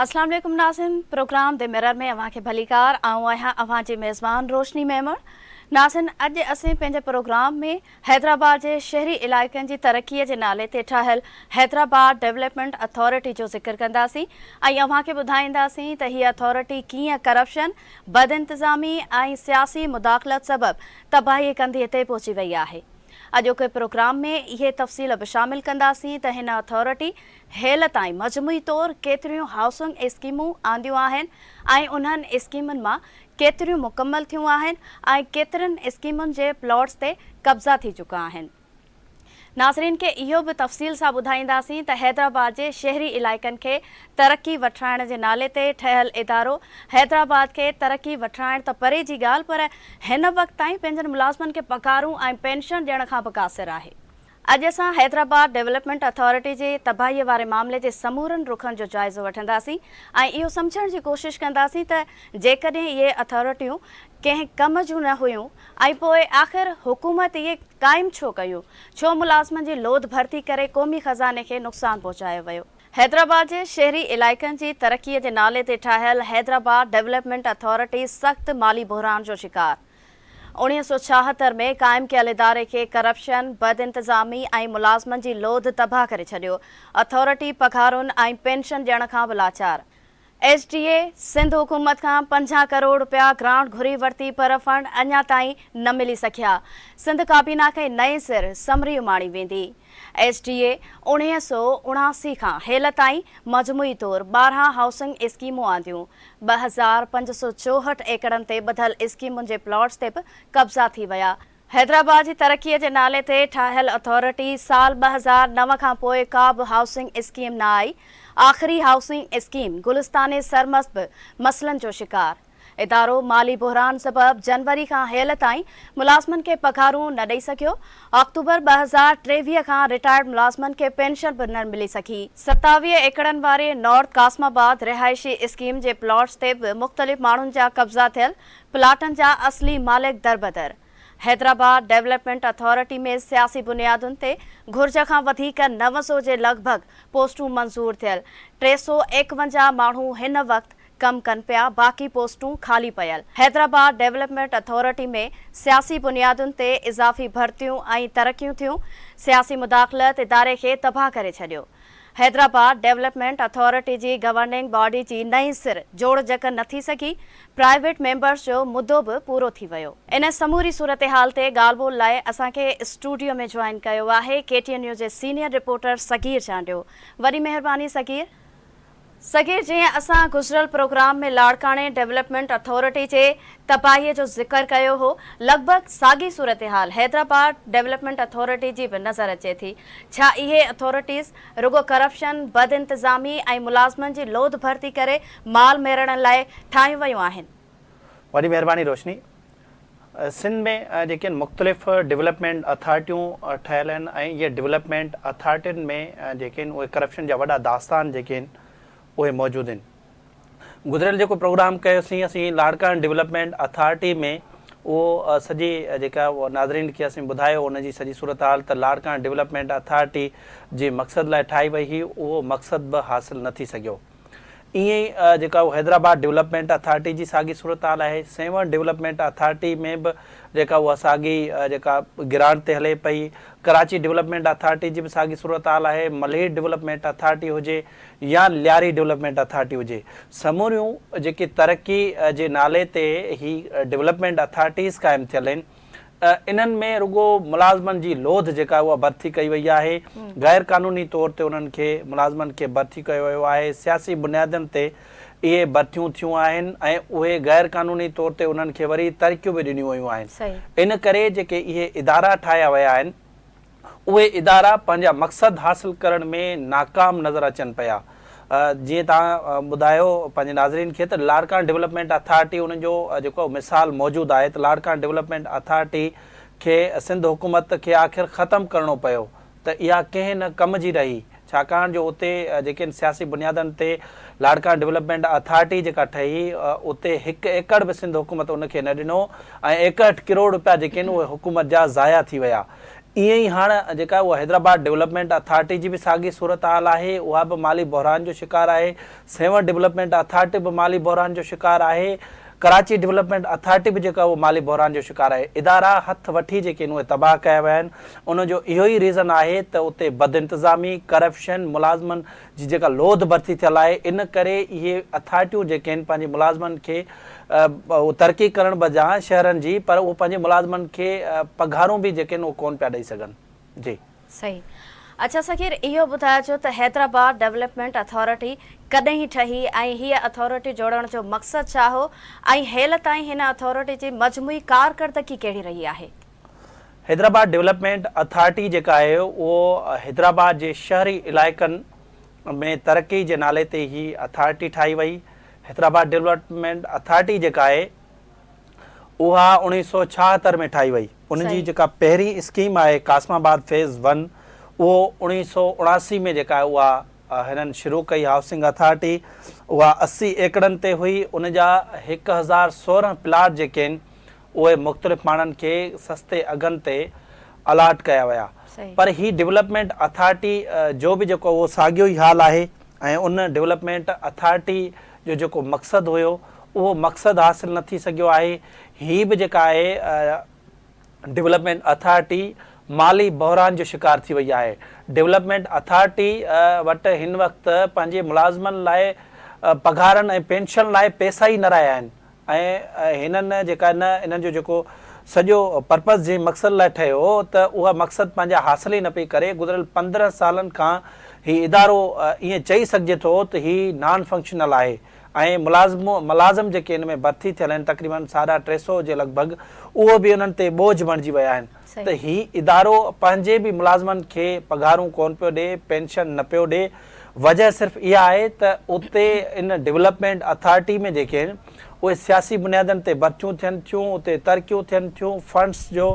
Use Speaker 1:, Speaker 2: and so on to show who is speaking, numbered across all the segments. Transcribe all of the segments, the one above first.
Speaker 1: اسلام عليڪم ناظرين پروگرام the mirror ۾ اوهان کي ڀليڪار آئون آهيان اوهان جي ميزبان روشني ميمڻ ناظرين اڄ اسين پنهنجي پروگرام ۾ حيدرآباد جي شهري علائقن جي ترقي جي نالي تي ٺاهيل حيدرآباد ڊولپمينٽ اٿارٽي جو ذڪر ڪنداسين ۽ اوهان کي ٻڌائينداسين ته هي اٿارٽي ڪيئن ڪرپشن بدانتظامي ۽ سياسي مداخلت سبب تباهي ڪنڌيء تي پهچي وئي آهي. اڄوڪي پروگرام ۾ اهي تفصيل به شامل ڪنداسين ته هن اٿارٽي هيل تائين مجموعي طور ڪيتريون هائوسنگ اسڪيمون آنديون آهن ۽ انهن اسڪيمن مان ڪيتريون مڪمل ٿيون آهن ۽ ڪيترين اسڪيمن جي پلاٽس تي قبضا ٿي چڪا آهن. ناظرين کي اهو به تفصيل سان ٻڌائينداسين ته حيدرآباد جي شهري علائقن کي ترقي وٺرائڻ جي نالي تي ٺهيل ادارو حيدرآباد کي ترقي وٺرائڻ ته پري جي ڳالهه پر هن وقت تائين پنهنجن ملازمن کي پگهارون ۽ پينشن ڏيڻ کان به قاصر آهي. اڄ اسان حيدرآباد ڊولپمينٽ اٿارٽي جي تباهي واري معاملي جي سمورن رخن جو جائزو وٺنداسين ۽ اهو سمجهڻ جي ڪوشش ڪنداسين ته جيڪڏهن اهي اٿارٽيون ڪنهن ڪم جون نه هيون ۽ پوء آخر حڪومت اهي قائم ڇو ڪيون؟ ڇو ملازمن جي لوڌ ڀرتي ڪري قومي خزاني کي نقصان پهچايو ويو؟ حيدرآباد جي شهري علائقن جي ترقي جي نالي تي ٺاهيل حيدرآباد ڊولپمينٽ اٿارٽي سخت مالي بحران جو شڪار، 1976 ۾ قائم ڪيل اداري کي ڪرپشن، بدانتظامي ۽ ملازمن جي لوڌ تباهه ڪري ڇڏيو، اٿارٽي پگهارن ۽ پينشن ڏيڻ کان به لاچار. ايس ڊي اي سنڌ حڪومت کان 50 ڪروڙ رپيا گرانٽ گهري ورتي پر فنڊ اڃا تائين نه ملي سگهيا، سنڌ ڪابينا کي نئين سر سمري اماڻي ويندي. ايس ڊي اي 1979 کان هيل تائين مجموعي طور 12 هائوسنگ اسڪيمون آنديون، 2564 ايڪڙن تي ٻڌل اسڪيمن جي پلاٽس تي به قبضا ٿي ويا. حيدرآباد جي ترقي جي نالي تي ٺاهيل اٿارٽي سال 2009 کان پوء ڪا به هائوسنگ اسڪيم نه آئي، آخري هائوسنگ اسڪيم گلستان سرمست به مسئلن جو شڪار، ادارو مالي بحران سبب جنوري کان هيل تائين ملازمن کي پگهارون نه ڏئي سگهيو، آڪٽوبر 2023 کان رٽائرڊ ملازمن کي پينشن به نه ملي سگهي. 27 ايڪڙن واري نارٿ قاسم آباد رهائشي اسڪيم جي پلاٽس تي به مختلف ماڻهن جا قبضا ٿيل، پلاٽن جا اصلي مالڪ دربدر، حيدرآباد ڊولپمينٽ اٿارٽي ۾ سياسي بنيادن تي گهرج کان وڌيڪ 900 جي لڳ ڀڳ پوسٽون منظور ٿيل، 351 ماڻهو هن وقت ڪم ڪن پيا، باقي پوسٽون خالي پيل. حيدرآباد ڊولپمينٽ اٿارٽي ۾ سياسي بنيادن تي اضافي ڀرتيون ۽ ترقيون ٿيون، سياسي مداخلت اداري کي تباهه ڪري ڇڏيو. حيدرآباد ڊولپمينٽ اٿارٽي جي گورننگ باڊي جي نئين سر جوڙجڪ نه ٿي سگهي، پرائيويٽ ميمبرز جو مدو به پورو ٿي ويو. ان سموري صورتحال تي ڳالهه ٻولهه لاء اسان کي اسٽوڊيو ۾ جوائن ڪيو آهي ڪي ٽي اين نيوز جي سينيئر رپورٽر صغير چانڊيو. وڏي مهرباني صغير. صغير جيئن اسان گذريل پروگرام ۾ لاڙڪاڻي ڊولپمينٽ اٿارٽي جي تباهي جو ذڪر ڪيو هو لڳ ڀڳ ساڳي صورتحال حيدرآباد ڊولپمينٽ اٿارٽي جي به نظر اچي ٿي ڇا اهي اٿارٽيز رڳو ڪرپشن، بدانتظامي ۽ ملازمن جي لوڌ ڀرتي ڪري مال ميڙڻ لاء ٺاهيون ويون آهن؟
Speaker 2: وڏي مهرباني روشني. سنڌ ۾ جيڪي مختلف ڊولپمينٽ اٿارٽيون ٺهيل آهن ۽ اهي ڊولپمينٽ اٿارٽين ۾ جيڪي آهن اهي ڪرپشن جا وڏا داستان جيڪي آهن اهي موجود آهن. گذريل جيڪو پروگرام ڪيوسين اسين لاڙڪاڻه ڊولپمينٽ اٿارٽي ۾ اهو سڄي جيڪا ناظرين کي اسين ٻڌايو ان جي سڄي صورتحال ته لاڙڪاڻه ڊولپمينٽ اٿارٽي جي مقصد لاء ٺاهي وئي هئي اهو مقصد به حاصل نه ٿي سگهيو. ائين ئي جيڪا حيدرآباد ڊولپمينٽ اٿارٽي جي ساڳي صورتحال آهي، سيوهڻ ڊولپمينٽ اٿارٽي ۾ به جيڪا اها ساڳي جيڪا گرانٽ تي هلي پئي، ڪراچي ڊولپمينٽ اٿارٽي جي به ساڳي صورتحال آهي، ملير ڊولپمينٽ اٿارٽي هجي يا لياري ڊولپمينٽ اٿارٽي هجي سموريون جيڪي ترقي جي نالي تي هي ڊولپمينٽ اٿارٽيز قائم ٿيل آهن انهن ۾ رڳو ملازمن جي لوڌ جيڪا اها ڀرتي ڪئي وئي آهي، غير قانوني طور تي انهن کي ملازمن کي ڀرتي ڪيو ويو آهي، سياسي بنيادن تي اهي ڀرتيون ٿيون آهن ۽ اهي غير قانوني طور تي انهن کي وري ترقيون به ڏنيون ويون آهن. ان ڪري جيڪي اهي ادارا ٺاهيا ويا آهن، اهي ادارا پنهنجا مقصد حاصل ڪرڻ ۾ ناڪام نظر اچن پيا. جيئن توهان ٻڌايو پنهنجي ناظرين کي ته لاڙڪاڻه ڊولپمينٽ اٿارٽي ان جو جيڪو مثال موجود آهي ته لاڙڪاڻه ڊولپمينٽ اٿارٽي کي سنڌ حڪومت کي آخر ختم ڪرڻو پيو ته اها ڪنهن نه ڪم جي رهي ڇاڪاڻ جو اتي جيڪي سياسي بنيادن تي لاڙڪاڻه ڊولپمينٽ اٿارٽي جيڪا ٺهي اتي هڪ ايڪڙ به سنڌ حڪومت ان کي نه ڏنو ۽ 61 ڪروڙ رپيا جيڪي آهن اهي حڪومت جا ضايع ٿي ويا. ائين ئي هاڻ جيڪا اها حيدرآباد ڊولپمينٽ اٿارٽي جي به ساڳي صورتحال آهي، اها به مالي بحران جو شڪار آهي، سيوهڻ ڊولپمينٽ اٿارٽي به مالي بحران جو شڪار آهي، ڪراچي ڊولپمينٽ اٿارٽي به جيڪا اهو مالي بحران جو شڪار آهي. ادارا هٿ وٺي جيڪي آهن اهي تباهه ڪيا ويا آهن، ان جو اهو ئي ريزن آهي ته اتي بدانتظامي، ڪرپشن، ملازمن جي جيڪا لوڌ ڀرتي ٿيل آهي ان ڪري اهي اٿارٽيون جيڪي آهن پنهنجي ملازمن کي ترقي ڪرڻ بجاء شهرن جي پر اهو پنهنجي ملازمن کي پگهارون به جيڪي آهن اهو ڪون پيا ڏئي سگهن جي.
Speaker 1: صحيح اڇا صغير اهو ٻڌائجو ته حيدرآباد ڊولپمينٽ اٿارٽي ڪڏهن ٺهي ۽ هيء اٿارٽي جوڙڻ جو مقصد ڇا هو ۽ هيل تائين هن اٿارٽي جي مجموعي ڪارڪردگي ڪهڙي رهي آهي؟
Speaker 2: حيدرآباد ڊولپمينٽ اٿارٽي جيڪا آهي اهو حيدرآباد جي شهري علائقن ۾ ترقي جي نالي تي هي اٿارٽي ٺاهي وئي. حيدرآباد ڊولپمينٽ اٿارٽي جيڪا آهي اها 1976 ۾ ٺاهي وئي. ان جي جيڪا پهرين اسڪيم آهي قاسم آباد فيز ون اهو 1979 ۾ جيڪا آهي اها هنن شروع ڪئي هائوسنگ اٿارٽي اها 80 ايڪڙن تي هئي ان جا 1016 پلاٽ جيڪي آهن اهي مختلف ماڻهن کي سستي اگهن تي الاٽ ڪيا ويا پر هي ڊولپمينٽ اٿارٽي جو به جيڪو اهو ساڳيو ئي حال آهي ۽ ان ڊولپمينٽ اٿارٽي جو جيڪو مقصد هيو اهو مقصد حاصل نه ٿي سگهيو آهي هي به جيڪا آهي ڊولپمينٽ اٿارٽي مالي بحران جو شڪار ٿي وئي آهي ڊولپمينٽ اٿارٽي وٽ هن وقت پنهنجي ملازمن لاء پگهارن ۽ پينشن لاء پئسا ئي نه رهيا آهن ۽ هنن جيڪا نه انهن جو جيڪو سڄو پرپز جنهن مقصد لاء ٺهيو هو ته اها مقصد پنهنجا حاصل ئي نه پئي ڪري گذريل 15 سالن کان هي ادارو ائين چئي سگهجي ٿو ته هي نان فنڪشنل آهي ۽ ملازم ملازم جيڪي ان ۾ ڀرتي ٿيل آهن تقريبن ساڍا ٽي سو جي لڳ ڀڳ اهو به انهن تي ٻوجهه بڻجي ويا آهن ته هي ادارو پنهنجي به ملازمن کي پگهارون ڪونه پيو ڏي پينشن نه پيو ڏي وجهه صرف اها آهي ته اتي ان ڊولپمينٽ اٿارٽي ۾ جيڪي آهن اهي سياسي بنيادن تي ڀرتيون ٿين ٿيون، اتي ترقيون ٿين ٿيون، فنڊز جو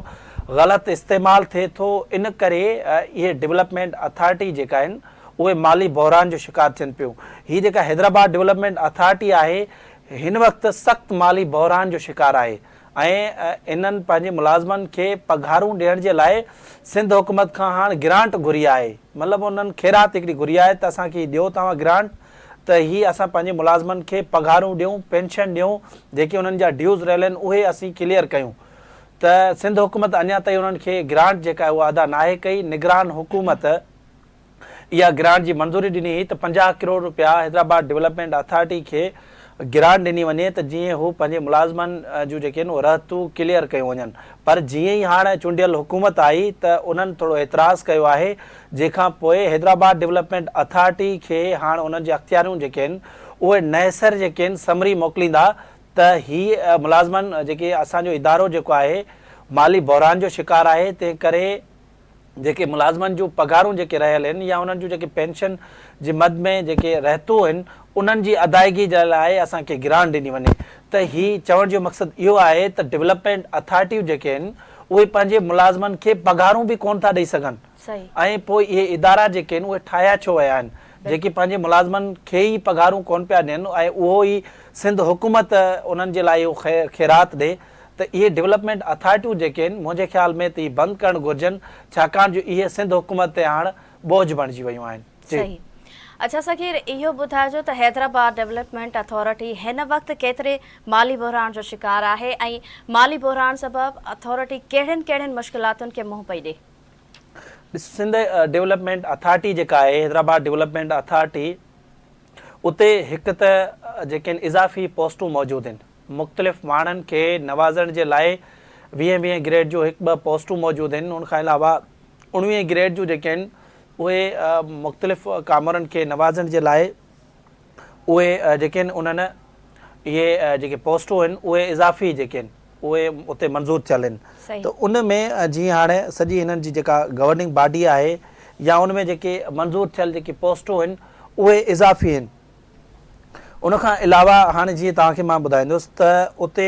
Speaker 2: غلط استعمال ٿئي ٿو، ان ڪري اهي ڊولپمينٽ اٿارٽي جيڪا آهن اهي مالي بحران جو شڪار ٿين پيون. هي جيڪا حيدرآباد ڊولپمينٽ اٿارٽي آهي هن وقت سخت مالي بحران جو شڪار آهي. ۽ انهن پنهنجي ملازمن کي پگهارون ڏيڻ جي لاء سنڌ حڪومت کان هاڻ گرانٽ گهري آهي مطلب انهن خيرات هڪڙي گهري آهي ته اسان کي هي ڏيو توهان گرانٽ ته هي اسان پنهنجي ملازمن کي پگهارون ڏيون پينشن ڏيون جيڪي انهن جا ڊيوز رهيل آهن اهي اسين ڪليئر ڪيون ته سنڌ حڪومت اڃا تائين انهن کي گرانٽ جيڪا آهي اها ادا ناهي ڪئي نگران حڪومت اها گرانٽ جي منظوري ڏني هئي ته 50 ڪروڙ رپيا حيدرآباد ڊولپمينٽ اٿارٽي کي گرانٽ ڏني وڃي ته جيئن هو پنهنجي ملازمن جون جيڪي آهن اهي رهتون ڪليئر ڪيون وڃن پر جيئن ئي هاڻ چونڊيل حڪومت آئي ته انهن ٿورو اعتراض ڪيو آهي جنهن کان پوء حيدرآباد ڊولپمينٽ اٿارٽي کي هاڻ انهن جي اختياريون جيڪي آهن اهي نئين سر جيڪي آهن سمري موڪليندا ته هي ملازمن جيڪي اسان جو ادارو جيڪو آهي مالي بحران جو شڪار آهي تنهن ڪري جيڪي ملازمن جون پگهارون جيڪي رهيل آهن يا انهن جون جيڪي پينشن جي مد ۾ جيڪي رهتون آهن انهن جي ادائگي جي لاء اسان کي گرانٽ ڏني وڃي ته هي چوڻ جو مقصد اهو آهي ته ڊولپمينٽ اٿارٽيون جيڪي آهن اهي پنهنجي ملازمن کي پگهارون به ڪونه ٿا ڏئي سگهن ۽ پوء اهي ادارا جيڪي آهن اهي ٺاهيا ڇو ويا آهن جيڪي پنهنجي ملازمن کي ئي پگهارون ڪونه پيا ڏين ۽ اهو ئي سنڌ حڪومت انهن جي لاء اهو خيرات ڏي ته اهي ڊولپمينٽ اٿارٽيون جيڪي آهن منهنجي خيال ۾ ته اهي بند ڪرڻ گهرجن ڇاڪاڻ جو اهي سنڌ حڪومت تي هاڻ ٻوجهه بڻجي ويون آهن. جي.
Speaker 1: صحيح. اڇا صغير اهو ٻڌائجو ته حيدرآباد ڊولپمينٽ اٿارٽي هن وقت ڪيتري مالي بحران جو شڪار آهي ۽ مالي بحران سبب اٿارٽي ڪهڙين ڪهڙين مشڪلاتن کي منهن پئي ڏي؟
Speaker 2: ڏس سنڌ ڊولپمينٽ اٿارٽي جيڪا آهي حيدرآباد ڊولپمينٽ اٿارٽي اتي هڪ ته جيڪي آهن اضافي پوسٽون موجود آهن مختلف ماڻهن کي نوازڻ جي لاء ويهين ويهين گريڊ جون هڪ ٻه پوسٽون موجود آهن ان کان علاوه اڻويهين گريڊ جون جيڪي آهن اهي مختلف ڪامورن کي نوازڻ جي لاء اهي جيڪي آهن انهن اهي جيڪي پوسٽون آهن اهي اضافي جيڪي آهن اهي اتي منظور ٿيل آهن ته ان ۾ جيئن هاڻي سڄي هنن جي جيڪا گورننگ باڊي آهي يا ان ۾ جيڪي منظور ٿيل جيڪي پوسٽون آهن اهي اضافي آهن ان کان علاوه هاڻي جيئن توهان کي مان ٻڌائيندس ته اتي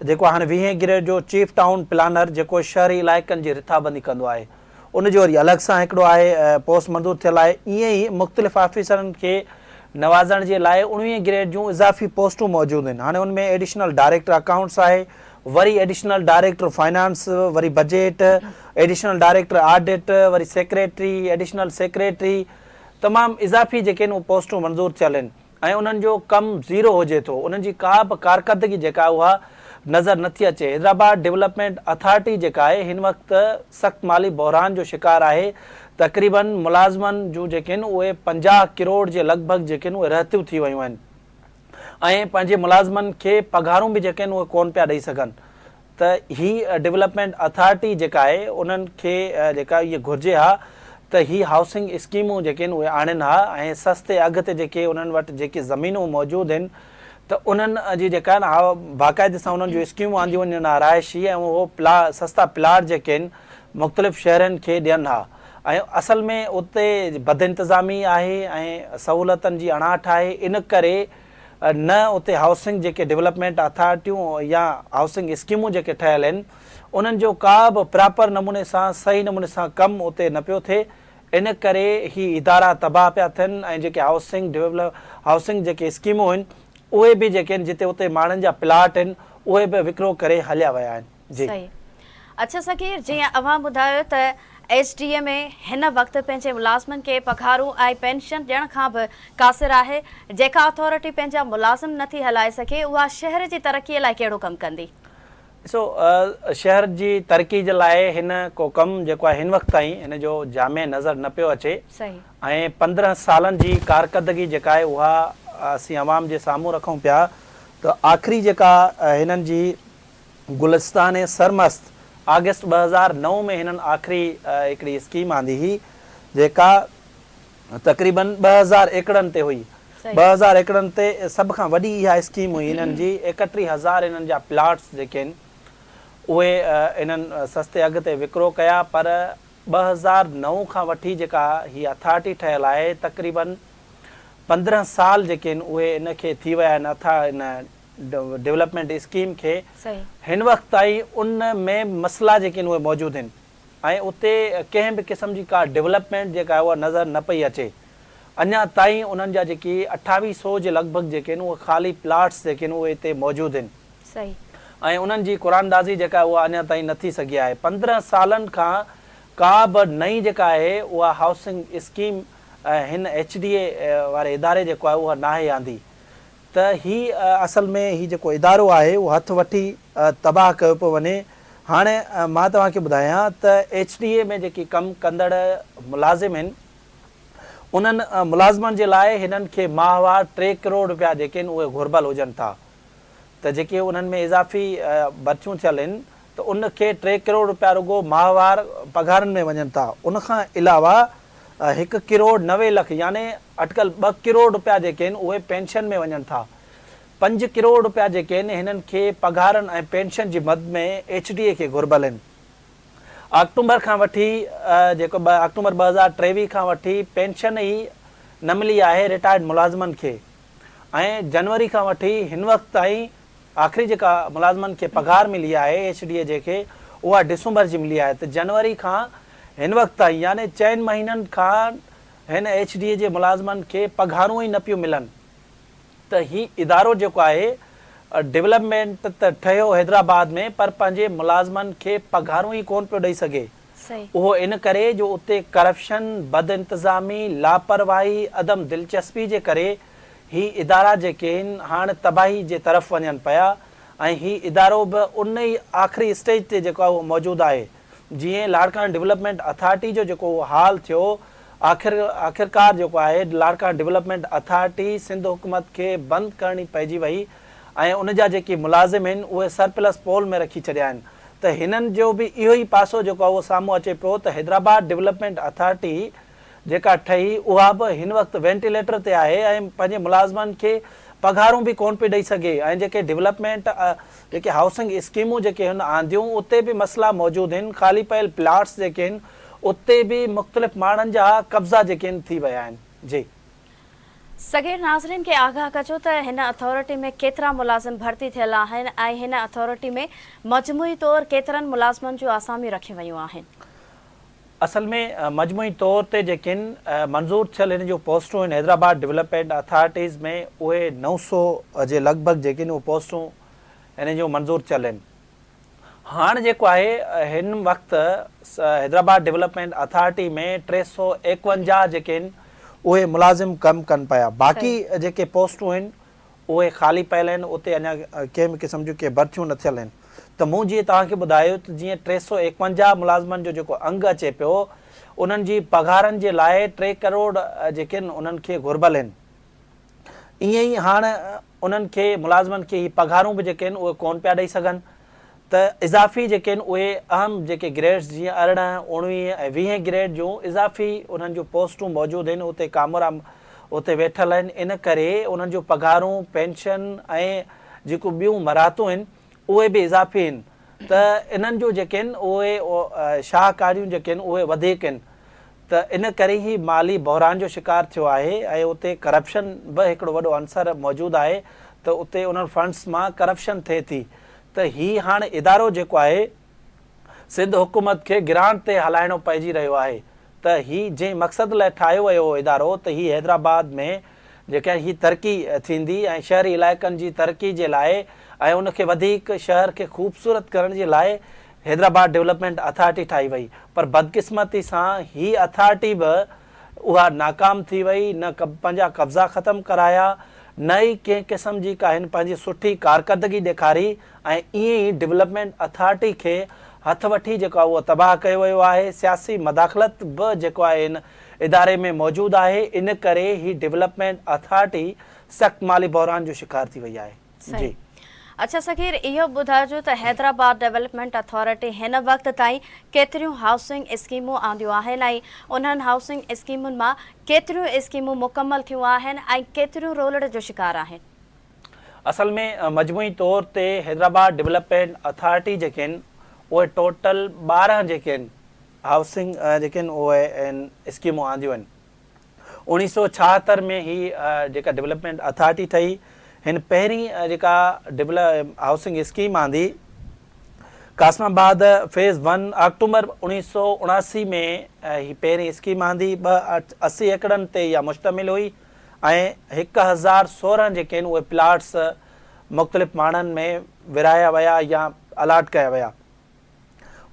Speaker 2: جيڪو هاڻي ويهين گريڊ جو چيف ٽائون پلانر جيڪو شهري علائقن جي رٿابندي ڪندو آهي ان جو وري الڳ سان هڪڙو آهي پوسٽ منظور ٿيل آهي ائين ئي مختلف آفيسرن کي نوازڻ جي لاء اڻويهين گريڊ جون اضافي پوسٽون موجود آهن هاڻي ان ۾ ايڊيشنل ڊائريڪٽر اڪائونٽس آهي وري ايڊيشنل ڊائريڪٽر فائنانس، وري بجيٽ، ايڊيشنل ڊائريڪٽر آڊٽ، وري سيڪريٽري، ايڊيشنل سيڪريٽري، تمام اضافي جيڪي آهن اهي پوسٽون منظور ٿيل آهن ۽ انهن جو ڪم زيرو هجي ٿو، انهن جي ڪا به ڪارڪردگي جيڪا آهي اها نظر نٿي اچي. حيدرآباد ڊولپمينٽ اٿارٽي جيڪا آهي هن وقت سخت مالي بحران جو شڪار آهي، تقريبن ملازمن جون جيڪي آهن اهي 50 ڪروڙ جي لڳ ڀڳ جيڪي آهن اهي رهتيون ٿي ويون آهن. ۽ پنهنجي ملازمن کي پگهارون به جيڪي آهن اهي ڪونه پيا ڏئي سگهن ته هي ڊولپمينٽ اٿارٽي جيڪا آهي انهن کي جيڪا اهي گهرجي ها ته هي هائوسنگ اسڪيمون جيڪي آهن اهي آڻين ها ۽ سستي اگهه تي جيڪي انهن وٽ جيڪي زمينون موجود آهن ته انهن جي جيڪا آهن باقاعدي سان انهن جون اسڪيمون آنديون وڃن ها رهائشي ۽ اهو پلا سستا پلاٽ جيڪي آهن مختلف شهرين کي ڏين ها ۽ اصل ۾ اتي بدانتظامي آهي ۽ سهولتن جي اڻاٺ آهي ان ڪري نه اتي هائوسنگ جيڪي ڊولپمينٽ اٿارٽيون يا هائوسنگ اسڪيمون جيڪي ٺهيل آهن انهن جو ڪا به پراپر نموني سان صحيح نموني سان ڪم اتي نه پيو ٿئي ان ڪري هي ادارا تباهه پيا ٿين ۽ جيڪي هائوسنگ هائوسنگ جيڪي اسڪيمون آهن اهي به جيڪي آهن جتي اتي ماڻهن جا پلاٽ آهن اهي به وڪرو ڪري هليا ويا آهن جي.
Speaker 1: صحيح اڇا صغير جيئن اوهان ٻڌايو ته ايڇ ڊي اي ۾ هن وقت پنهنجي ملازمن کي پگهارون ۽ پينشن ڏيڻ کان به قاصر آهي، جيڪا اٿارٽي پنهنجا ملازم نه ٿي هلائي سگهي اها شهر جي ترقي لاء ڪهڙو ڪم ڪندي؟
Speaker 2: ڏسو شهر جي ترقي جي لاء هن ڪو ڪم جيڪو آهي هن وقت تائين هن جو جامع نظر نه پيو اچي ۽ 15 سالن جي ڪارڪردگي جيڪا آهي اها اسين عوام جي سامهون رکون پيا ته آخري جيڪا هنن جي گلستان سرمست، آگسٽ 2009 ۾ هنن آخري هڪڙي اسڪيم آندي هئي، جيڪا تقريباً 2000 ايڪڙن تي هئي. 2000 ايڪڙن تي سڀ کان وڏي اها اسڪيم هئي هنن جي، 31 هزار هنن جا پلاٽس جيڪي آهن، اهي هنن سستي اگهه تي وڪرو ڪيا، پر 2009 کان وٺي جيڪا هي اٿارٽي ٺهيل آهي، تقريباً 15 سال جيڪي آهن، اهي ان کي ٿي ويا آهن، اٿا ان ڊولپمينٽ اسڪيم کي هن وقت تائين ان ۾ مسئلا جيڪي آهن اهي موجود آهن ۽ اتي ڪنهن به قسم جي ڪا ڊولپمينٽ جيڪا آهي اها نظر نه پئي اچي اڃا تائين انهن جا جيڪي 28 سو جي لڳ ڀڳ جيڪي آهن اهي خالي پلاٽس جيڪي آهن اهي اتي موجود آهن ۽ انهن جي قراندازي جيڪا آهي اها اڃا تائين نه ٿي سگهي آهي 15 سالن کان ڪا به نئين جيڪا آهي اها هائوسنگ اسڪيم هن ايڇ ڊي اي واري اداري جيڪو آهي اها ناهي آندي ته هي اصل ۾ هي جيڪو ادارو آهي اهو هٿ وٺي تباهه ڪيو پيو وڃي. هاڻي مان توهان کي ٻڌايان ته ايڇ ڊي اي ۾ جيڪي ڪم ڪندڙ ملازم آهن انهن ملازمن جي لاء هنن کي ماهوار 3 ڪروڙ رپيا جيڪي آهن اهي گهربل هجن ٿا ته جيڪي انهن ۾ اضافي ڀرتيون ٿيل آهن ته ان کي 3 ڪروڙ رپيا رڳو ماهوار پگهارن ۾ وڃن ٿا ان کان علاوه 1 ڪروڙ 90 لک يعني اٽڪل 2 ڪروڙ رپيا جيڪي آهن اهي پينشن ۾ وڃن ٿا. 5 ڪروڙ رپيا جيڪي آهن هنن کي پگهارن ۽ پينشن جي مد ۾ ايڇ ڊي اي کي گهربل آهن. آڪٽومبر کان وٺي جيڪو آڪٽومبر 2023 کان وٺي پينشن ئي نه ملي آهي رٽائرڊ ملازمن کي ۽ جنوري کان وٺي هن وقت تائين آخري جيڪا ملازمن کي پگهار ملي آهي ايڇ ڊي اي جي کي اها ڊسمبر جي ملي آهي ته جنوري کان هن وقت تائين يعني چئن مهينن کان هن ايڇ ڊي اي جي ملازمن کي پگهارون ئي نه پيون ملن ته هي ادارو جيڪو آهي ڊولپمينٽ ته ٺهيو حيدرآباد ۾ پر پنهنجي ملازمن کي پگهارون ئي ڪونه پيو ڏئي سگهي اهو ان ڪري جو اتي ڪرپشن، بدانتظامي، لاپرواهي، عدم دلچسپي جي ڪري هي ادارا جيڪي آهن هاڻ تباهي جي طرف وڃن پيا ۽ هي ادارو به ان ئي آخري اسٽيج تي جيڪو آهي اهو موجود آهي جيئن لاڙڪاڻه ڊولپمينٽ اٿارٽي جو جيڪو اهو حال ٿيو آخر آخرڪار جيڪو آهي لاڙڪاڻه ڊولپمينٽ اٿارٽي سنڌ حڪومت کي بند ڪرڻي پئجي وئي ۽ ان جا جيڪي ملازم آهن اهي سرپلس پول ۾ رکي ڇڏيا آهن ته هنن جو به اهو ئي پاسو جيڪو آهي اهو سامهون اچي پيو ته حيدرآباد ڊولپمينٽ اٿارٽي جيڪا ٺهي اها به هن وقت وينٽيليٽر تي آهي ۽ پنهنجي ملازمن کي پگهارون به ڪونه پئي ڏئي سگهي ۽ جيڪي ڊولپمينٽ جيڪي هائوسنگ اسڪيمون جيڪي هن آنديون اتي به مسئلا موجود آهن خالي پيل پلاٽس جيڪي آهن اتي به مختلف ماڻهن جا قبضا جيڪي آهن ٿي ويا آهن جي.
Speaker 1: صغير ناظرين کي آگاهه ڪجو ته هن اٿارٽي ۾ ڪيترا ملازم ڀرتي ٿيل آهن ۽ هن اٿارٽي ۾ مجموعي طور ڪيترن ملازمن جون آساميون رکيون ويون آهن.
Speaker 2: اصل ۾ مجموعي طور تي جيڪي منظور ٿيل هن جون پوسٽون آهن حيدرآباد ڊولپمينٽ اٿارٽيز ۾ اهي 900 جي لڳ ڀڳ جيڪي آهن اهي پوسٽون هن جون منظور ٿيل آهن. هاڻ جيڪو آهي هن وقت حيدرآباد ڊولپمينٽ اٿارٽي ۾ 351 جيڪي آهن اهي ملازم ڪم ڪن پيا باقي جيڪي پوسٽون آهن اهي خالي پيل آهن اتي اڃا ڪنهن به قسم جون ڪي ڀرتيون نه ٿيل آهن ته مون جيئن توهان کي ٻڌايو ته جيئن 351 ملازمن جو جيڪو انگ اچي پيو انهن جي پگهارن جي لاء ٽي ڪروڙ جيڪي آهن انهن کي گهربل آهن ائين ئي هاڻ انهن کي ملازمن کي هي پگهارون به جيڪي آهن اهي ڪونه پيا ڏئي سگهن ته اضافي جيڪي آهن اهي اهم جيڪي گريڊز جيئن 18، 19 ۽ 20 گريڊ جون اضافي انهن جون پوسٽون موجود آهن اتي ڪامورا اتي ويٺل آهن ان ڪري انهن جون پگهارون، پينشن ۽ جيڪو ٻيون مراعتون آهن اهي به اضافي آهن ته انهن جون جيڪي آهن اهي شاهڪاريون جيڪي آهن اهي وڌيڪ آهن ته ان ڪري هي مالي بحران جو شڪار ٿيو آهي ۽ اتي ڪرپشن به هڪڙو وڏو عنصر موجود آهي ته اتي انهن فنڊز مان ڪرپشن ٿئي ٿي ته هي هاڻ ادارو جيڪو آهي سنڌ حڪومت کي گرانٽ تي هلائڻو پئجي رهيو آهي ته هي جنهن مقصد لاء ٺاهيو ويو هو ادارو ته هي حيدرآباد ۾ جيڪا هي ترقي ٿيندي ۽ شهري علائقن جي ترقي جي لاء ۽ ان کي وڌيڪ شهر کي خوبصورت ڪرڻ جي لاء حيدرآباد ڊولپمينٽ اٿارٽي ٺاهي وئي پر بدقسمتي سان هي اٿارٽي به اها ناڪام ٿي وئي نه پنهنجا قبضا ختم ڪرايا نه ئي ڪنهن قسم جي ڪا هن پنهنجي سٺي ڪارڪردگي ڏيکاري ۽ ائين ئي ڊولپمينٽ اٿارٽي کي هٿ وٺي جيڪو آهي اهو تباهه ڪيو ويو آهي سياسي مداخلت به جيڪو آهي هن اداري ۾ موجود آهي ان ڪري هي ڊولپمينٽ اٿارٽي سخت مالي بحران جو شڪار ٿي وئي آهي جي.
Speaker 1: اڇا صغير اهو ٻڌائجو ته حيدرآباد ڊولپمينٽ اٿارٽي هن وقت تائين ڪيتريون هائوسنگ اسڪيمون آنديون آهن ۽ انهن هائوسنگ اسڪيمن مان ڪيتريون اسڪيمون مڪمل ٿيون آهن ۽ ڪيتريون رولڙ جو شڪار آهن؟
Speaker 2: اصل ۾ مجموعي طور تي حيدرآباد ڊولپمينٽ اٿارٽي جيڪي آهن اهي ٽوٽل 12 جيڪي آهن هائوسنگ جيڪي آهن اهي اسڪيمون آنديون آهن. 1976 ۾ هي جيڪا ڊولپمينٽ اٿارٽي ٺهي هن پهرين جيڪا هائوسنگ اسڪيم آندي قاسم آباد فيز ون آڪٽومبر 1979 ۾ هي پهرين اسڪيم آندي 280 ايڪڙن تي اها مشتمل هئي ۽ 1016 جيڪي آهن اهي پلاٽس مختلف ماڻهن ۾ ورهايا ويا يا الاٽ ڪيا ويا.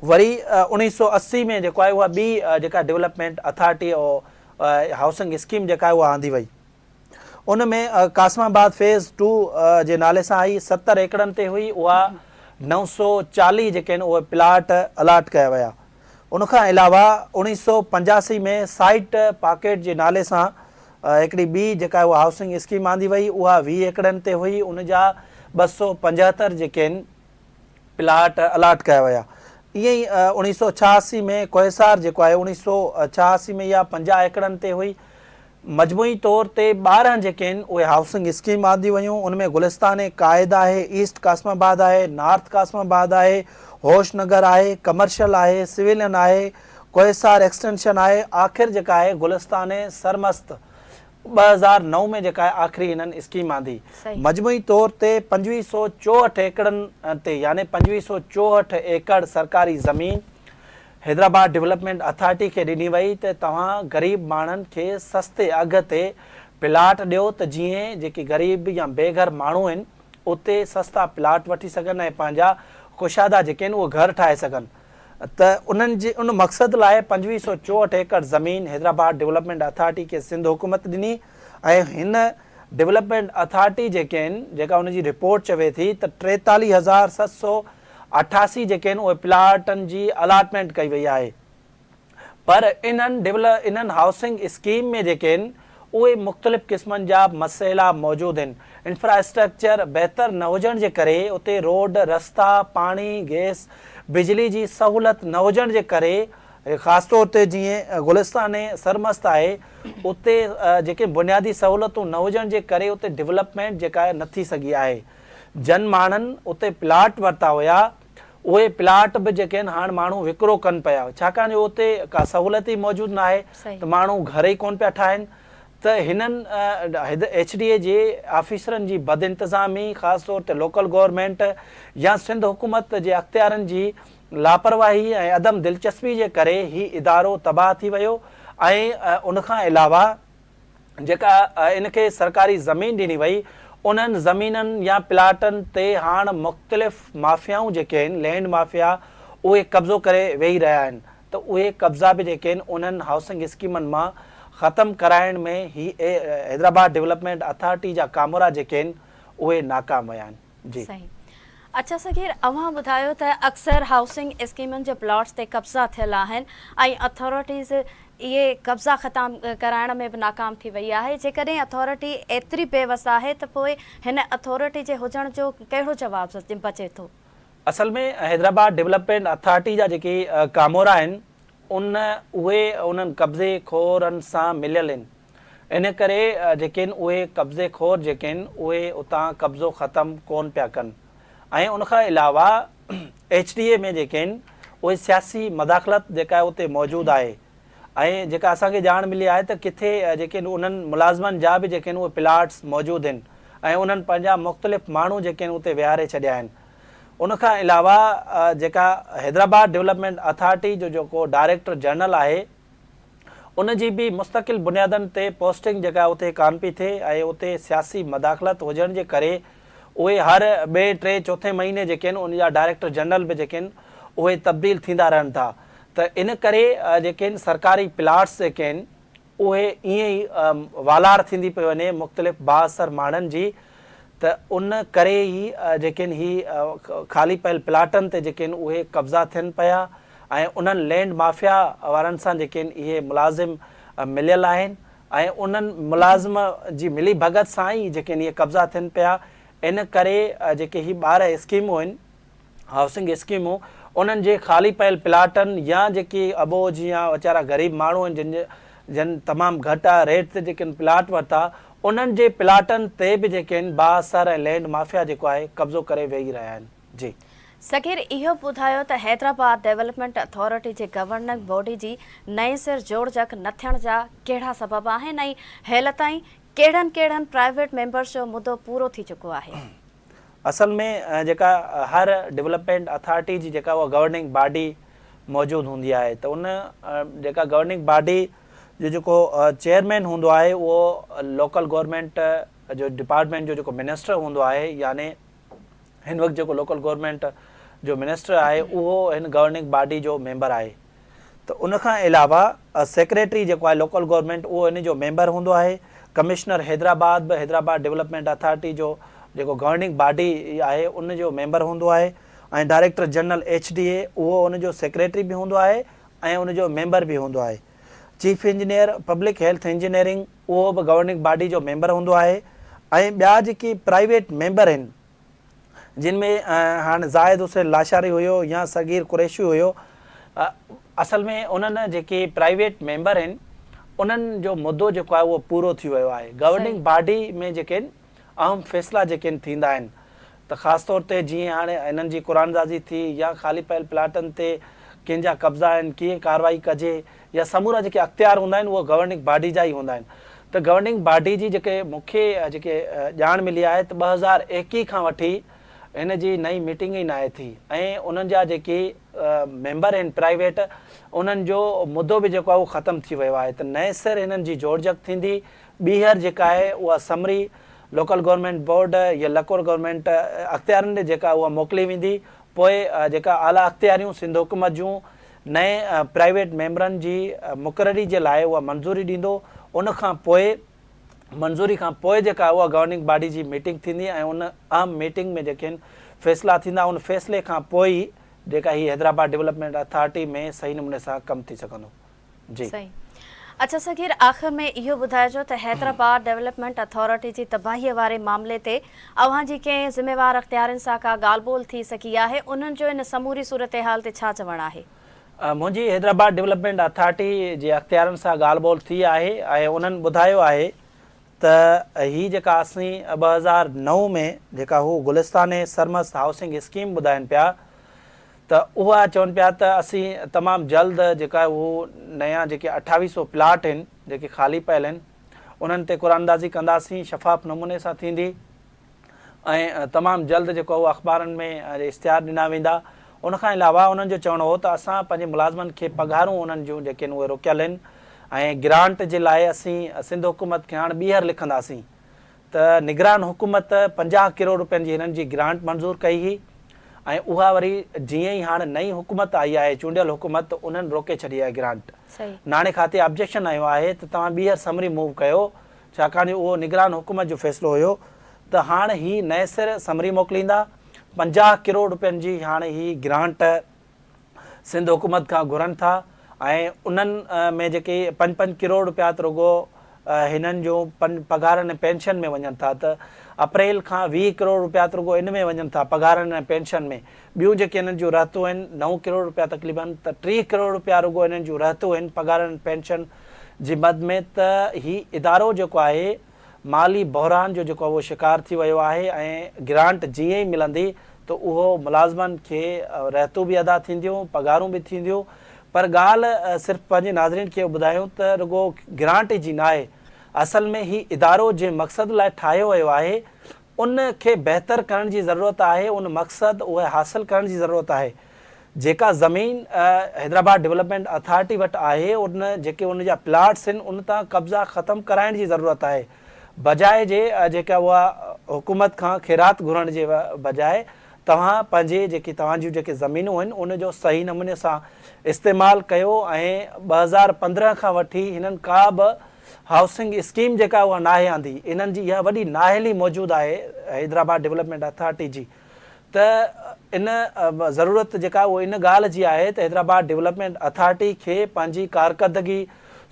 Speaker 2: وري 1980 ۾ جيڪو آهي اها ٻي جيڪا ڊولپمينٽ اٿارٽي هائوسنگ اسڪيم جيڪا آهي اها آندي وئي ان ۾ قاسم آباد فيز ٽو جي نالي سان آئي 70 ايڪڙن تي هئي اها 940 جيڪي آهن اهي پلاٽ الاٽ ڪيا ويا ان کان علاوه 1985 ۾ سائيٽ پاڪيٽ جي نالي سان هڪڙي ٻي جيڪا اها هائوسنگ اسڪيم آندي وئي اها 20 ايڪڙن تي هئي ان جا 275 جيڪي آهن پلاٽ الاٽ ڪيا ويا. ائين ئي 1986 ۾ ڪوهسار جيڪو آهي 1986 ۾ اها 50 ايڪڙن تي هئي. مجموعي طور تي 12 جيڪي آهن اهي هائوسنگ اسڪيم آنديون ويون ان ۾ گلستان قائد آهي، ايسٽ قاسم آباد آهي، نارٿ قاسم آباد آهي، هوش نگر آهي، ڪمرشل آهي، سويلين آهي، ڪوهسار ايڪسٽينشن آهي، آخر جيڪا آهي گلستان سرمست 2009 ۾ جيڪا آهي آخري هنن اسڪيم آندي. مجموعي طور تي 2564 ايڪڙن تي يعني 2564 ايڪڙ سرڪاري زمين حيدرآباد ڊولپمينٽ اٿارٽي کي ڏني وئي ته توهان غريب ماڻهن کي سستي اگهه تي پلاٽ ڏيو ته جيئن جيڪي غريب يا بي گهر ماڻهو آهن اتي سستا پلاٽ وٺي سگهن ۽ پنهنجا ڪشادا جيڪي آهن اهي گهر ٺاهي سگهن. ته انهن جي ان مقصد لاء 2564 ايڪڙ زمين حيدرآباد ڊولپمينٽ اٿارٽي کي سنڌ حڪومت ڏني ۽ هن ڊولپمينٽ اٿارٽي جيڪي آهن جيڪا ان جي رپورٽ چوي ٿي ته 43788 جيڪي آهن اهي پلاٽن جي الاٽمينٽ ڪئي وئي آهي. پر انهن ڊول انهن هائوسنگ اسڪيم ۾ جيڪي آهن اهي مختلف قسمن جا مسئلا موجود آهن انفراسٽرڪچر بهتر نه هجڻ جي ڪري اتي روڊ رستا پاڻي گئس بجلي جي سهولت نه هجڻ جي ڪري خاص طور تي جيئن گلستان سرمست آهي اتي جيڪي بنيادي سهولتون نه هجڻ جي ڪري اتي ڊولپمينٽ جيڪا آهي نه ٿي سگهي آهي جن ماڻهن اتي پلاٽ ورتا هيا اهي پلاٽ به جيڪي آهن هاڻ ماڻهو وڪرو ڪن پيا ڇاڪاڻ جو اتي ڪا سهولت ئي موجود ناهي ته ماڻهو گهر ئي ڪونه پيا ٺاهن ته هنن ايڇ ڊي اي جي آفيسرن جي بدانتظامي خاص طور تي لوڪل گورنمينٽ يا سنڌ حڪومت جي اختيارن جي لاپرواهي ۽ عدم دلچسپي جي ڪري هي ادارو تباهه ٿي ويو ۽ ان کان علاوه جيڪا ان کي سرڪاري زمين ڏني وئي انهن زمينن يا پلاٽن تي هاڻ مختلف مافيائون جيڪي آهن لينڊ مافيا اهي قبضو ڪري ويهي رهيا آهن ته اهي قبضا به جيڪي آهن انهن هائوسنگ اسڪيمن مان ختم ڪرائڻ ۾ هي حيدرآباد ڊولپمينٽ اٿارٽي جا ڪامورا جيڪي آهن اهي ناڪام ويا آهن جي.
Speaker 1: صحيح اڇا صغير اوهان ٻڌايو ته اڪثر هائوسنگ اسڪيمن جي پلاٽس تي قبضا ٿيل آهن ۽ اٿارٽيز اهي قبضا ختم ڪرائڻ ۾ به ناڪام ٿي وئي آهي، جيڪڏهن اٿارٽي ايتري بي وس آهي ته پوء هن اٿارٽي جي هجڻ جو ڪهڙو جواب بچي ٿو؟
Speaker 2: اصل ۾ حيدرآباد ڊولپمينٽ اٿارٽي جا جيڪي ڪامورا آهن ان اهي انهن قبضي خورن سان مليل آهن ان ڪري جيڪي آهن اهي قبضي خور جيڪي آهن اهي اتان قبضو ختم ڪون پيا ڪن ۽ ان کان علاوه ايڇ ڊي اي ۾ جيڪي آهن اهي سياسي مداخلت جيڪا آهي اتي موجود آهي ۽ جيڪا اسان کي ڄاڻ ملي آهي ته ڪٿي جيڪي آهن انهن ملازمن جا به جيڪي آهن اهي پلاٽس موجود آهن ۽ انهن پنهنجا مختلف ماڻهو جيڪي آهن اتي ويهاري ڇڏيا آهن ان کان علاوه جيڪا حيدرآباد ڊولپمينٽ اٿارٽي جو جيڪو ڊائريڪٽر جنرل آهي ان جي به مستقل بنيادن تي پوسٽنگ جيڪا اتي ڪانه پئي ٿئي ۽ اتي سياسي مداخلت هجڻ جي ڪري اهي هر ٻئي ٽئين چوٿين مهيني جيڪي آهن ان جا ڊائريڪٽر جنرل به جيڪي آهن اهي تبديل ٿيندا رهن ٿا ته ان ڪري جيڪي آهن سرڪاري پلاٽس جيڪي آهن اهي ائين ئي والار ٿيندي پئي وڃي مختلف بااثر ماڻهن جي ته ان ڪري ئي جيڪي آهن هي خالي پيل پلاٽن تي جيڪي آهن اهي قبضا ٿين پيا ۽ انهن لينڊ مافيا وارن سان جيڪي آهن اهي ملازم مليل آهن ۽ انهن ملازم جي ملي ڀڳت سان ئي جيڪي آهن اهي قبضا ٿين پيا ان ڪري جيڪي هي 12 اسڪيمون آهن هائوسنگ اسڪيمون انهن جي خالي پيل پلاٽن يا جيڪي اٻوجهه يا ويچارا غريب ماڻهو آهن جن جي جن تمام گهٽ ريٽ تي جيڪي پلاٽ ورتا انهن جي پلاٽن تي به جيڪي آهن بااثر ۽ لينڊ مافيا جيڪو آهي قبضو ڪري ويهي رهيا آهن جي.
Speaker 1: صغير اهو ٻڌايو ته حيدرآباد ڊولپمينٽ اٿارٽي جي گورننگ باڊي جي نئين سر جوڙجڪ نه ٿيڻ جا ڪهڙا سبب آهن ۽ هيل تائين ڪهڙن ڪهڙن پرائيويٽ ميمبرز جو مدو پورو ٿي چڪو آهي؟
Speaker 2: اصل ۾ جيڪا هر ڊولپمينٽ اٿارٽي جي جيڪا اها گورننگ باڊي موجود هوندي آهي ته ان جيڪا گورننگ باڊي جو جيڪو چيئرمين هوندو آهي اهو لوڪل گورنمينٽ جو ڊپارٽمينٽ جو جيڪو منسٽر هوندو آهي يعني هن وقت جيڪو لوڪل گورنمينٽ جو منسٽر آهي اهو هن گورننگ باڊي جو ميمبر آهي ته ان کان علاوه سيڪريٽري جيڪو آهي لوڪل گورنمينٽ اهو ان جو ميمبر هوندو آهي، ڪمشنر حيدرآباد به حيدرآباد ڊولپمينٽ اٿارٽي جو جيڪو گورننگ باڊي آهي ان جو ميمبر هوندو آهي ۽ director general H D A اهو ان جو سيڪريٽري به هوندو آهي ۽ ان جو ميمبر به هوندو آهي. Chief engineer public health engineering اهو به گورننگ باڊي جو ميمبر هوندو آهي ۽ ٻيا جيڪي پرائيويٽ ميمبر آهن جن ۾ هاڻ زاهد حسين لاشاري هيو يا صغير قريشي هيو اصل ۾ انهن جيڪي پرائيويٽ ميمبر آهن انهن جو مدو جيڪو آهي اهو پورو ٿي ويو آهي گورننگ باڊي ۾ جيڪي آهن اهم فيصلا جيڪي آهن ٿيندا آهن ته خاص طور تي جيئن هاڻي انهن جي قرآن اندازي ٿي يا خالي پيل پلاٽن تي ڪنهن جا قبضا آهن ڪيئن ڪارروائي ڪجي يا سمورا جيڪي اختيار هوندا آهن اهي گورننگ باڊي جا ئي هوندا آهن ته گورننگ باڊي جي جيڪي مون کي جيڪي ڄاڻ ملي آهي ته 2021 کان وٺي هن جي نئين ميٽنگ ئي ناهي ٿي ۽ انهن جا جيڪي ميمبر آهن پرائيويٽ انهن جو مدو به جيڪو آهي اهو ختم ٿي ويو آهي ته نئين سر هنن جي جوڙجڪ ٿيندي ٻيهر جيڪا آهي اها سمري لوڪل گورنمينٽ بورڊ يا لڪور گورنمينٽ اختيارين ڏي جيڪا اها موڪلي ويندي پوء جيڪا اعليٰ اختياريون سنڌ حڪومت جون نئين پرائيويٽ ميمبرن جي مقرري جي لاء اها منظوري ڏيندو ان کان پوء منظوري کان پوء جيڪا اها گورننگ باڊي جي ميٽنگ ٿيندي ۽ ان اهم ميٽنگ ۾ جيڪي آهن فيصلا ٿيندا ان فيصلي کان پوء ئي جيڪا هي حيدرآباد ڊولپمينٽ اٿارٽي ۾ صحيح نموني سان ڪم ٿي سگهندو. جي.
Speaker 1: صحيح. اڇا صغير آخر ۾ اهو ٻڌائجو ته حيدرآباد ڊولپمينٽ اٿارٽي جي تباهي واري معاملي تي اوهان جي ڪنهن ذميوار اختيارين سان ڪا ڳالهه ٻولهه ٿي سگهي آهي انهن جو ان سموري صورتحال تي ڇا چوڻ آهي؟
Speaker 2: منهنجي حيدرآباد ڊولپمينٽ اٿارٽي جي اختيارين سان ڳالهه ٻولهه ٿي آهي ۽ انهن ٻڌايو آهي ته هي جيڪا اسين 2009 ۾ جيڪا هو گلستان سرمست هائوسنگ اسڪيم ٻڌائين پيا ته اها چون پيا ته اسين تمام جلد جيڪا هو نيان جيڪي اٺاويهه سو پلاٽ آهن جيڪي خالي پيل آهن انهن تي قرعه اندازي ڪنداسين شفاف نموني سان ٿيندي ۽ تمام جلد جيڪو هو اخبارن ۾ اشتهار ڏنا ويندا ان کان علاوه انهن جو چوڻ هو ته اسان پنهنجي ملازمن کي پگهارون انهن جون جيڪي آهن اهي روڪيل آهن ۽ گرانٽ جي لاء اسين سنڌ حڪومت کي هاڻ ٻيهر لکنداسين. ته نگران حڪومت 50 ڪروڙ روپين جي هنن جي گرانٽ منظور ڪئي هئي ۽ اها وري جيئن ئي هاڻ نئين حڪومت آئي آهي چونڊيل حڪومت ته انهن روڪي ڇڏي آهي گرانٽ. ناڻي کاتي آبجيڪشن هنيو آهي ته توهان ٻيهر سمري موو ڪيو ڇاڪاڻ جو اهو نگران حڪومت جو فيصلو هيو ته هاڻ هي نئين سر سمري موڪليندا 50 ڪروڙ روپين جي هاڻ هي گرانٽ سنڌ حڪومت کان گهرن ٿا ۽ انهن ۾ جيڪي پنج پنج ڪروڙ رپيا ته رڳو هنن جون پگهارن ۽ پينشن ۾ وڃن ٿا ته اپريل کان 20 ڪروڙ رپيا ته رڳو ان ۾ وڃن ٿا پگهارن ۽ پينشن ۾ ٻيون جيڪي هنن جون رهتون آهن نو ڪروڙ رپيا تقريبن ته 30 ڪروڙ رپيا رڳو هنن جون رهتون آهن پگهارن ۽ پينشن جي مد ۾ ته هي ادارو جيڪو آهي مالي بحران جو جيڪو اهو شڪار ٿي ويو آهي ۽ گرانٽ جيئن ئي ملندي ته اهو ملازمن کي رهتون به ادا ٿينديون پگهارون به ٿينديون پر ڳالهه صرف پنهنجي ناظرين کي اهو ٻڌايون ته رڳو گرانٽ جي ناهي اصل ۾ هي ادارو جنهن مقصد لاء ٺاهيو ويو آهي ان کي بهتر ڪرڻ جي ضرورت آهي ان مقصد اهي حاصل ڪرڻ جي ضرورت آهي جيڪا زمين حيدرآباد ڊولپمينٽ اٿارٽي وٽ آهي ان جيڪي ان جا پلاٽس آهن ان تان قبضا ختم ڪرائڻ جي ضرورت آهي بجاء جي جيڪا اها حڪومت کان خيرات گهرڻ جي بجاء توهان پنهنجي جيڪي توهان جون جيڪي زمينون آهن ان جو صحيح نموني سان استعمال ڪيو ۽ 2015 کان وٺي هنن ڪا به هائوسنگ اسڪيم جيڪا اها ناهي آندي انهن جي اها وڏي نااهلي موجود آهي حيدرآباد ڊولپمينٽ اٿارٽي جي ته ان ضرورت جيڪا اهو ان ڳالهه جي آهي ته حيدرآباد ڊولپمينٽ اٿارٽي کي پنهنجي ڪارڪردگي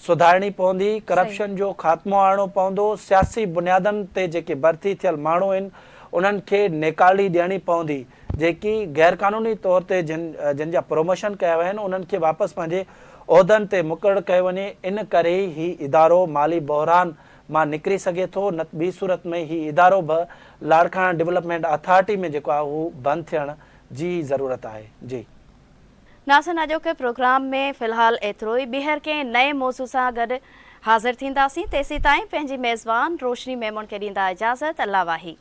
Speaker 2: سڌارڻي پوندي، ڪرپشن جو خاتمو آڻڻو پوندو، سياسي بنيادن تي جيڪي ڀرتي ٿيل ماڻهو آهن انهن کي نيڪالي ڏيڻي پوندي، جيڪي غيرقانوني طور تي جن جن جا پروموشن ڪيا ويا آهن انهن کي واپس پنهنجي عهدن تي مقرر ڪيو وڃي، ان ڪري ئي هي ادارو مالي بحران مان نڪري سگهي ٿو نه ته ٻي صورت ۾ هي ادارو به لاڙڪاڻا ڊولپمينٽ اٿارٽي ۾ جيڪو آهي اهو بند ٿيڻ جي ئي ضرورت آهي. جي.
Speaker 1: ناظرين اڄوڪي پروگرام ۾ في الحال ايترو ئي ٻيهر ڪنهن نئين موضوع سان گڏ حاضر ٿينداسين تيسيتائين پنهنجي ميزبان روشني ميمڻ کي ڏيندا اجازت الله واهي.